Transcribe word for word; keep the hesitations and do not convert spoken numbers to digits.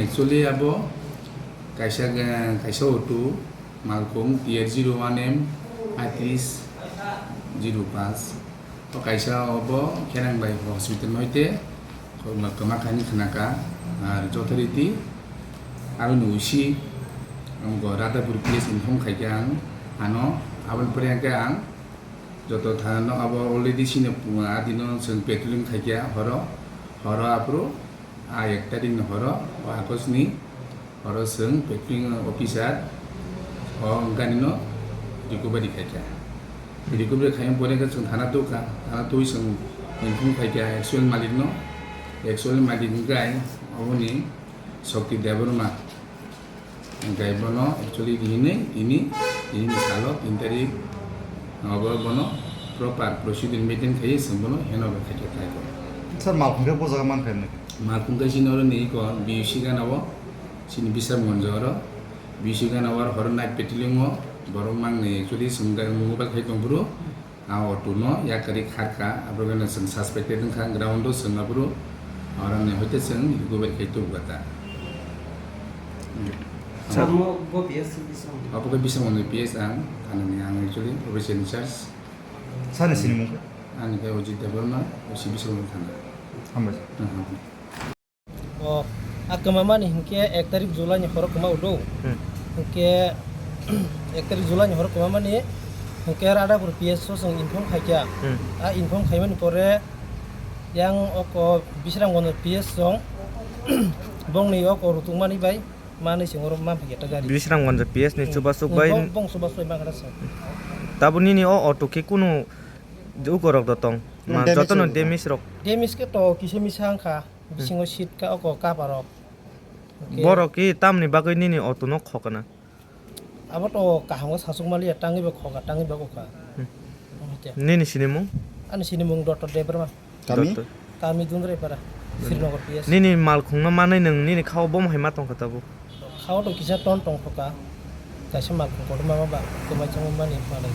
Actually, abo kaisa, kaisa auto, malkhung T R zero one M atis zero pas. O kaisa obo Kherang bai hospital hoite kwma, kwma khaini khnaka, ar jothoriti aboni usi, amgo Radhapur P S inform khaikha ang, ano aboni pore hwnkhe ang joto thana no abo already sini adino chwng patrolling khaikha horo, horo aphuru a ek tarikni horo, o Augustni horo chwng patrolling officer o ganino recovery khaikha. Recovery khaiyang pore khe chwng thana tubukha, thana tubui chwng inform khaikha actual malikno, actual malik wngkha oboni Shakti Debbarma. Hingkhe bono actually hinwi tini, tini ni salo tin tarik, abo bono proper procedure maintain khaiwi chwng bono handover khaikha khlai kho. Sir, malkhung khe bo jaga mankha hinwi? Malkhung khe chini oro ni iko B U C gana o, chini Bisramganj oro, B U C gana o oro horo night patrolling o borok mangnwi actually chwng mobile khai tong phuru. A auto no yakari kharkha, aborok no chwng suspected wngkha, ground o chwng aphuru, oroni hoite chwng recovery khai tubukha ta. Samo bo P S Bisramganj. Abo khe Bisramganj P S ang, thanani ang actually officer in charge. Sani sini mung khe? Ani khe Ajit Debbarma, O C Bisramganj thana. Hambai. Mhm. O, a kwmamani hinkhe ek tarik July ni horo kwma udo. Hmm. Hinkhe ek tarik July ni horo kwmamani hinkhe Radhapur P S o chwng inform khaikha. Hmm. A inform khaimani pore yang oko Bisramganj P S chwng bongni oko rutukmani bai manwi chwng oro manphaikha ta gari. Bisramganj P S ni Hmm. chubasuk Hmm, bai bong, bong chubasuk bai mankhara chwng. Tabuk nini o auto khe kunu ukorok do tong? Hmm, Ma, damage jotono rok. Damage rok. Damage khe to kisa misa wngkha. Bisingo seat ka oko cover rok. Hwnkhe borok ki tamni bagwi nini auto no khokna? Abo to kaham khe sachuk maliya, tangwi ba khoka, tangwi ba ukha. Hmm. Hwnkhe nini sinimung? Ani sinimung Doctor Debbarma. Kami? Doctor. Kami Dundraipara, Srinagar P S. Nini malkhungno manwi nwng nini khao bom hai ma tongkha tabuk? Khao to kisa ton tongkha. Kaisa malkhung kotorma ba kwmai changma mani manwi.